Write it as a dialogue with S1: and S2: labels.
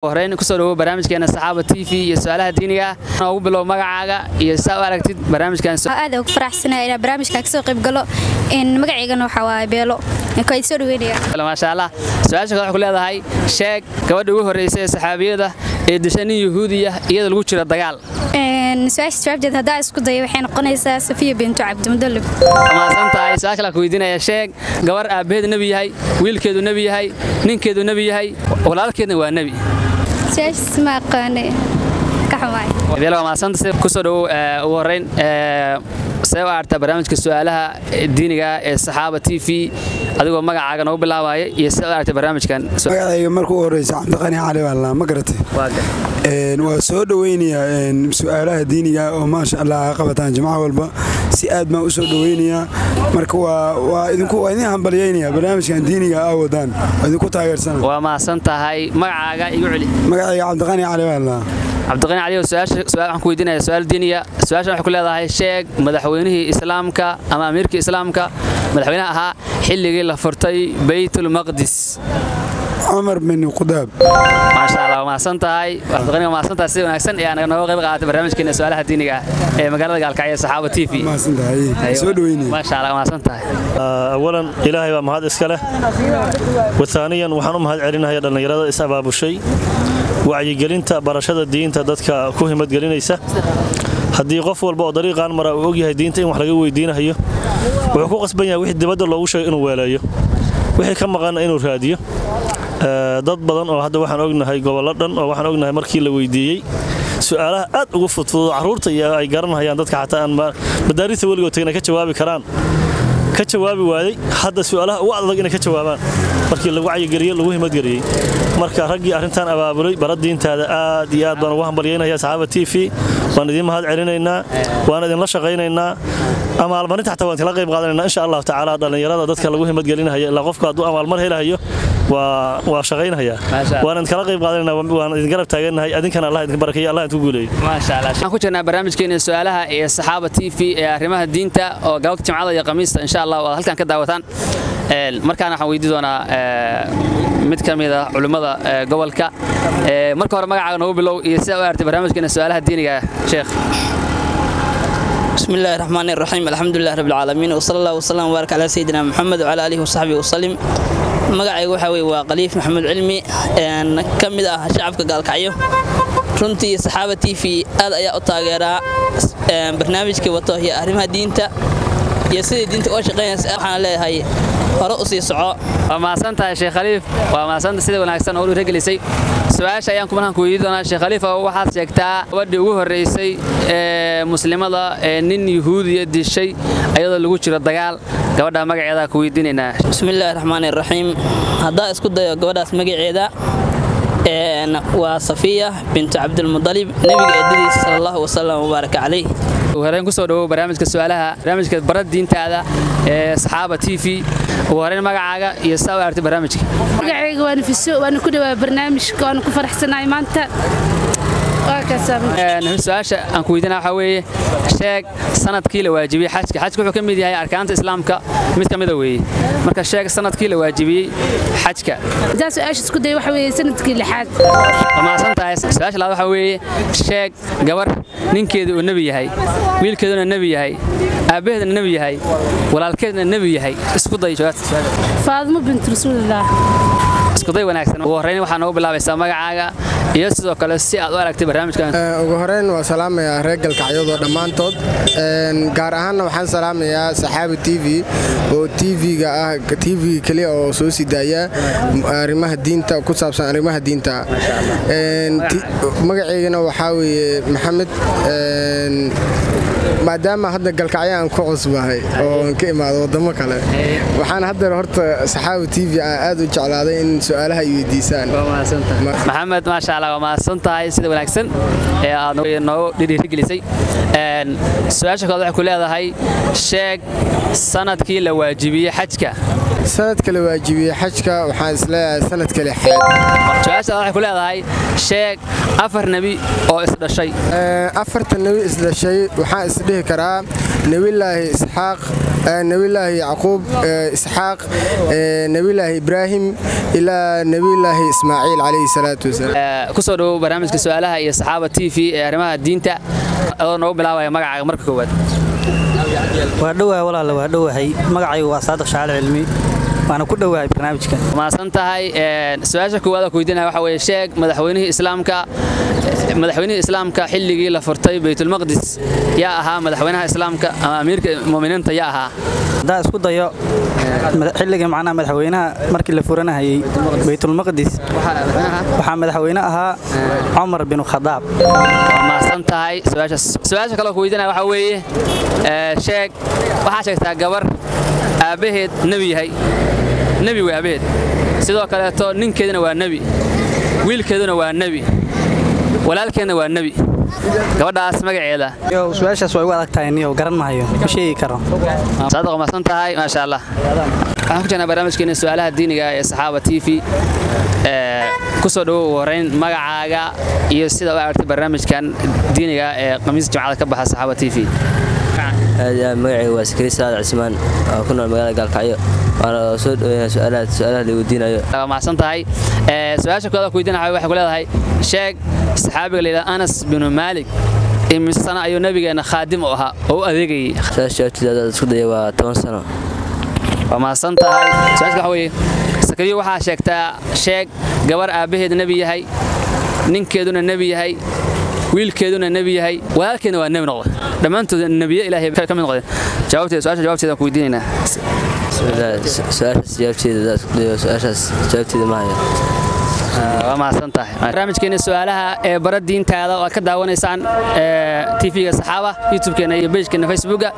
S1: Horeyn kusoo dhawow barnaamijkeena Saxaaba TV iyo su'aalaha diiniga ah. Ugu bilow magacaaga iyo saa u aragtid barnaamijkan.
S2: Aad ugu faraxsanahay inaan barnaamijka ka soo qayb galo. In magaceygana waxa waaye Beelo, ka soo dhaweynaya.
S1: Maasha Allah. Su'aasha kale waxay ku leedahay: sheeg gabadha ugu horreysay ee saxaabiyada ee dishay nin Yahuudi ah iyadoo lagu jiro dagaal.
S2: Su-aasha jawaabteed haddaa isku dayo, waxay noqonaysaa Safiya bintu Cabdimudalib.
S1: Mahadsan tahay. Su-aasha kale ku weydiinaya: sheeg gabar aabbaheed nebi yahay, wiilkeedu nebi yahay, ninkeedu nebi yahay, walaalkeedna waa nebi.
S2: Su-aashaas ma aqaane, ka xumaay.
S1: Beelo, waa mahadsantahay. Kusoo dhawow. Ugu horreyn, see u aragtaa barnaamijka su'aalaha diiniga ee Saxaaba TV, adigoo magacaaga noogu bilaabaya, iyo see u aragtay barnaamijkan?
S3: Magacayga marka u horeysa Cabdiqani Cali baa laa, ma garatay? Waa soo dhoweynayaa su'aalaha diiniga oo maasha Allah ha qabataan jimco walba, si aad baan u soo dhoweynayaa. Marka waa idinku, waa idin hambalyeynaya barnaamijkan diiniga aa wadaan, waa idinku taageersana.
S1: Waa mahadsan tahay. Magacaaga igu celi.
S3: Magacayga Cabdiqani Cali baa laa.
S1: Cabdiqani Cali, su'aasha su'aal waxaan ku weydiinayaa su'aal diiniya. Su'aashan waxay ku leedahay: sheeg madaxweynihii islaamka ama amiirkii islaamka madaxweynaha ahaa xilligii la furtay Baytul Maqdis.
S3: Cumar bin Qudaab.
S1: Maasha Allah, waa mahadsan tahay Cabdiqani, waa mahadsan tahay sida wanaagsan ee anaga nooga qayb qaadatay barnaamijkeena su'aalaha diiniga ah ee magaalada Gaalkacyo ee Saxaaba TV.
S3: Mahadsan tahay, soo dhoweynaya.
S1: Maasha Allah, waa mahadsan tahay.
S4: Awalan Ilaahay baa mahad iska leh, wathaaniyan waxaan u mahad celinayaa dhallinyarada is abaabushay wacyigelinta barashada diinta dadka ku himadgelinaysa. Haddii qof walba oo dariiqaan mara uu ogyahay diinta in wax laga weydiinahayo, wuxuu ku qasban yahay wixii dibadda loogu sheegay inuu weeleeyo, wixii ka maqanna inuu raadiyo. Dad badan oo hadda waxaan ognahay gobollo dhan oo waxaan ognahay markii la weydiiyey su'aalaha aad ugu fudfudud, carruurta iyo ay garanayaan, dadka xataa aan madaarista weligood tagna ka jawaabi karaan, ka jawaabi waayey hadda su'aalaha ugu adag inay ka jawaabaan markii lagu wacyigeliyey, lagu himadgeliyey. Marka raggii arrintan abaabulay bara diintaada aad iyo aad baan ugu hambalyeynaya. Saxaaba TV waan idiin mahad celinaynaa, waan idinla shaqaynaynaa, amaalmarinta xataa waan kala qayb qaadanaynaa insha Allahu tacaala. Dhallinyarada dadka lagu himadgelinaya, ilaa qofku hadduu amaalmar helahayo waa shaqaynaya. Waan idinkala qayb qaadanayna, waan idin garab taagannahay. Adinkana Allah idin barakeeyo, Allah idinku guuleeyo.
S1: Maasha Allah. Waxaan ku jirnaa barnaamijkeena su'aalaha ee Saxaaba TV ee arrimaha diinta oo galabta Jimcada iyo Khamiista insha Allah oo halkan ka daawataan. Markaana waxaan weydiin doonaa mid ka mid ah culimmada gobolka. Marka hore magacaaga noogu bilow iyo sida u aragtay barnaamijkeena su'aalaha diiniga, sheekh.
S5: بسم الله الرحمن الرحيم، الحمد لله رب العالمين، وصلى الله وسلم وبارك على سيدنا محمد وعلى آله وصحبه وسلم. Magacaygu waxa weye waa Khaliif Maxamed Cilmi, ka mid ah shacabka Gaalkacyo. Runtii Saxaaba TV aad ayaa u taageeraa barnaamijka wato iyo arrimaha diinta iyo sidai diinta uga shaqeynaysa. Waxaan leeyahay hore u sii soco.
S1: Waa mahadsan tahay, Sheekh Khaliif, waa mahadsantahay sida wanaagsan oo u dhiirigelisay. Su-aasha ayaan kumarkaan ku weydiin doonaa, Sheekh Khaliif, oo waxaad sheegtaa gabadhii ugu horreysay ee muslimada ee nin Yuhuudiya dishay ayadoo lagu jiro dagaal. Gabadha magaceeda ku weydiinaynaa.
S5: Bismillaahi raxmaani raxiim. Haddaa isku dayo gabadhaas magaceeda, waa Safiya bintu Cabdilmudalib, nebiga eedadiisa sala allahu wasalam wabaaraka caleyh.
S1: Ugu horreyn kusoo dhawow barnaamijka su'aalaha, barnaamijka bara diintaada ee Saxaaba TV. Ugu horreyn magacaaga iyo saa u aragtay barnaamijka.
S6: Magacayga waa Nafiso, waana ku dhawaa barnaamijka, waana ku faraxsanahay maanta. Waa kaasaa.
S1: Su-aasha aan ku weydiinaa waxaa weeye: sheeg sanadkii la waajibiyey xajka. Xajka wuxuu ka mid yahay arkaanta islaamka mid ka mida weeye. Marka sheeg sanadkii la waajibiyey xajka.
S6: Hadaa su-aasha isku day, waxa weeye sanadkii lixaad.
S1: Waa mahadsan tahay. Su-aasha labaad waxaa weeye: sheeg gabar ninkeedu uu nebi yahay, wiilkeeduna nebi yahay, aabbaheedna nebi yahay, walaalkeedna nebi yahay. Isku day jawaabta su-aasha.
S6: Faadimo bint Rasuulillaah.
S1: Isku day wanaagsan. Ugu horreyn waxaa noogu bilaabaysaa magacaaga iyo sidoo kale si aad u aragtay barnaamijkan.
S7: Ugu horeyn waa salaamayaa reer Galkacyadoo dhammaantood, gaar ahaanna waxaan salaamayaa Saxaabi TV oo TV-ga ah TV keliya oo soo sii daaya arrimaha diinta ku saabsan, arrimaha diinta. Magaceygana waxaa weeye Maxamed. Maadaama hadda Galkacyo aan ku cusbahay oo aan ka imaado waddamo kale, waxaan hadda horta Saxaabi TV aan aad u jeclaaday in su'aalaha ay weydiisaan.
S1: Maxamed, maasha Allah, waa mahadsan tahay sida wanaagsan ee aad noogu dhiirigelisay. Su-aasha koowaad waxay ku leedahay sheeg sanadkii la waajibiyey xajka.
S7: Sanadka la waajibiyey xajka waxaan isleeyahay sanadka lixaad.
S1: Su-aasha waxay ku leedahay sheeg 4 nebi oo isdhashay.
S7: 4 nebi isdhashay waxaan isdhihi karaa Nabilaahi Isxaaq, Nabilaahi Yacquub, Isxaaq, Nabilaahi Ibraahim ilaa Nabilaahi Ismaaciil calayhi salaatu wasalaam.
S1: Ku soo dhawow barnaamijka su'aalaha iyo Saxaaba TV ee arrimaha diinta, adoo noogu bilaabaya magacaaga marka koowaad.
S8: Waa dhowahay walaal, waa dhowahay. Magacaygu waa Saadiq Shacal Cilmi, waana ku dhowahay barnaamijka.
S1: Mahadsan tahay. Su-aasha koowaad oo ku weydiinaya waxa weeye sheeg madaxweynihii islaamka xilligii la furtay Baytulmaqdis yaa ahaa madaxweynaha islaamka ama amiirka mu'miniinta yaa ahaa?
S8: Haddaan isku dayo xilligii macnaha madaxweynaha markii la furanahayay Baytulmaqdis waxaa madaxweyne ahaa Cumar bin Khadaab.
S1: Waa mahadsan tahay. Su-aasha kale oo ku weydiinaya waxa weeye sheeg waxaa sheegtaa gabar aabbaheed nebi yahay, nebi wey aabbaheed, sidoo kaleeto ninkeeduna waa nebi, wiilkeeduna waa nebi, walaalkeedna waa nebi, gabadhaas magaceeda?
S8: Su-aashaas waa igu adag tahay niyow, garan mahayo, ma sheegi karo.
S1: Saadiq, mahadsan tahay, maasha Allah. Waxaan ku jirnaa barnaamijkeena su'aalaha diiniga ee Saxaaba TV. Ku soo dhawow ugu horreyn magacaaga iyo sida u aragtay barnaamijkan diiniga ee khamiis jimcada ka baxa Saxaaba TV.
S9: Aad iyo aad, magacayga waa Sakariya Salaad Cismaan oo ku nool magaalada Gaalkacyo, waana soo dhaweynaya su'aalaha la weydiinayo.
S1: Waa mahadsan tahay. Su-aasha koowaad ku weydiinaya waxay ku leedahay sheeg saxaabiga la yidhahdo Anas binu Maalik imise sano ayuu nabigeena khaadim u ahaa oo u adeegayay?
S9: Su-aasha jawaabteeda haddaad isku daya waa 10 sano.
S1: Waa mahadsan tahay. Su-aasha waxa weeye Sakariya waxaa sheegtaa sheeg gabar aabbaheed nebi yahay, ninkeeduna nebi yahay, wiilkeeduna nebi yahay, walaalkeedna waa nebi noqday, dhammaantood nebiye ilaahay ka mid noqdeen. Jawaabteeda, su-aasha jawaabteeda ku weydiinaynaa.
S9: Su-aashaas jawaabteeda haddaad isku dayo, su-aashaas jawaabteeda ma hayo.
S1: Waa mahadsan tahay. Barnaamijkeena su'aalaha ee bara diintaada oo aad ka daawanaysaan TV-ga Saxaaba, YouTube-keena iyo page-keena Facebook-ga.